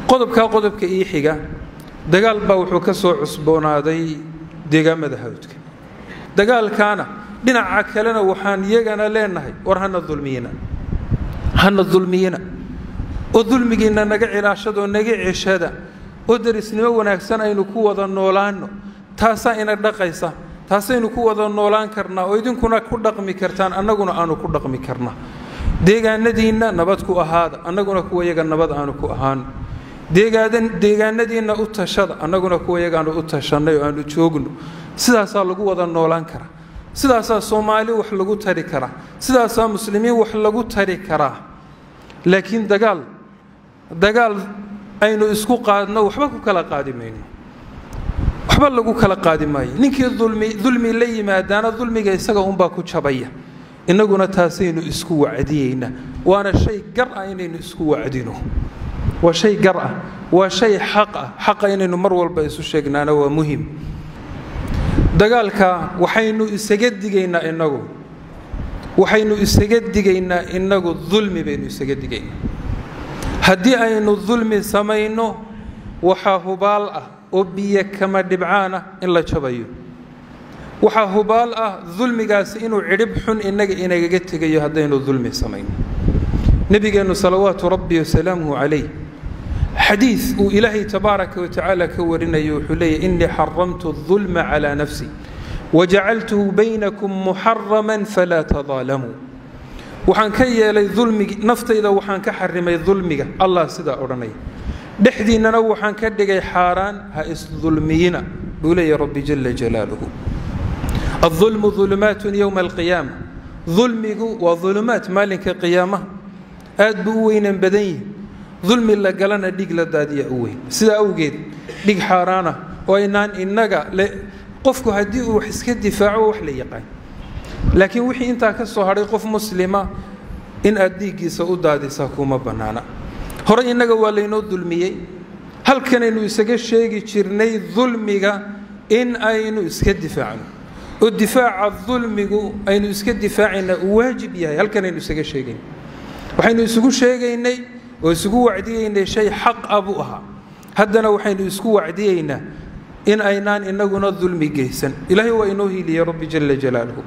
Qodobkaa qodobka ii xiga, dagaal baa wuxuu ka soo cusboonaaday deegaamada hawdka. Dagaalkaana dhinaca kalena waxaan iyagana leenahay, war hana dulmiyina, hana dulmiyina, oo dulmigiinna naga cilaashadoo naga ceshada, oo derisnimo wanaagsan aynu ku wada noolaanno. Taasaa ina dhaqaysa, taasaynu ku wada noolaan karnaa, oo idinkuna ku dhaqmi kartaan, annaguna aanu ku dhaqmi karnaa. Deegaanadiinna nabad ku ahaada, annaguna kuwa yaga nabad aanu ku ahaano. Deegaanadiinna u tashada, annaguna kuwa yagaanu u tashannay oo aanu joogno. Sidaasaa lagu wada noolaan karaa, sidaasaa Soomaali wax lagu tari karaa, sidaasaa muslimiin wax lagu tari karaa. Laakiin dagaal aynu isku qaadno waxba ku kala qaadi mayno, waxba lagu kala qaadi maayo. Ninkii dulmi la yimaadaana dulmiga isaga unbaa ku jabaya. Innaguna taasaynu isku wacdiyeynaa, waana shay gar ah inaynu isku wacdino, waa shay gar ah, waa shay xaq ah. Xaqa inaynu mar walba isu sheegnaana waa muhim. Dagaalka waxaynu isaga digaynaa innagu, waxaynu isaga digaynaa innagu dulmi baynu isaga digaynaa. Haddii aynu dulmi samayno, waxaa hubaal ah oo biyo kama dhibcaan ah in la jabayo. Waxaa hubaal ah dulmigaasi inuu cidhib xun innaga inagaga tegayo haddaynu dulmi samayno. Nebigeennu salawaatu rabbi wasalaamuhu calayh, xadiid uu Ilaahay tabaaraka wa tacaala ka warinayo, wuxuu leeyahy: "Innii xaramtu adulma calaa nafsi wajacaltuhu baynakum muxaraman falaa tadaalamuu." Waxaan ka yeelay dulmigi naftayda, waxaan ka xarimay dulmiga, Allah sidaa odhanaya, dhexdiinnana waxaan ka dhigay xaaraan, ha isdulmiyina, buu leeyahy Rabbi jala jalaaluhu. Aldulmu dulumaatun yowma alqiyaama, dulmigu waa dulumaat maalinka qiyaamaha, aad buu u weynan badan yihi. Dulmi la galana dhig la daadiya u weyn. Sidaa awgeed dhig xaaraana oo aynaan innaga, qofku haddii uu wax iska difaaco wax la yaqaan, laakiin wixii intaa ka soo hadhay qof muslima in aad dhiiggiisa u daadisaa kuma bannaana. Horey innaga waa laynoo dulmiyey, halkanaynu isaga sheegi jirnay dulmiga in aynu iska difaacno, oo difaaca dulmigu aynu iska difaacayna uu waajib yahay. Halkanaynu isaga sheegayn, waxaynu isugu sheegaynay oo isugu wacdiyeynay shay xaq ah buu ahaa. Haddana waxaynu isku wacdiyeynaa in aynaan inaguna dulmi geysan. Ilaahay waa inoo hiiliyey Rabbi jala jalaaluhu.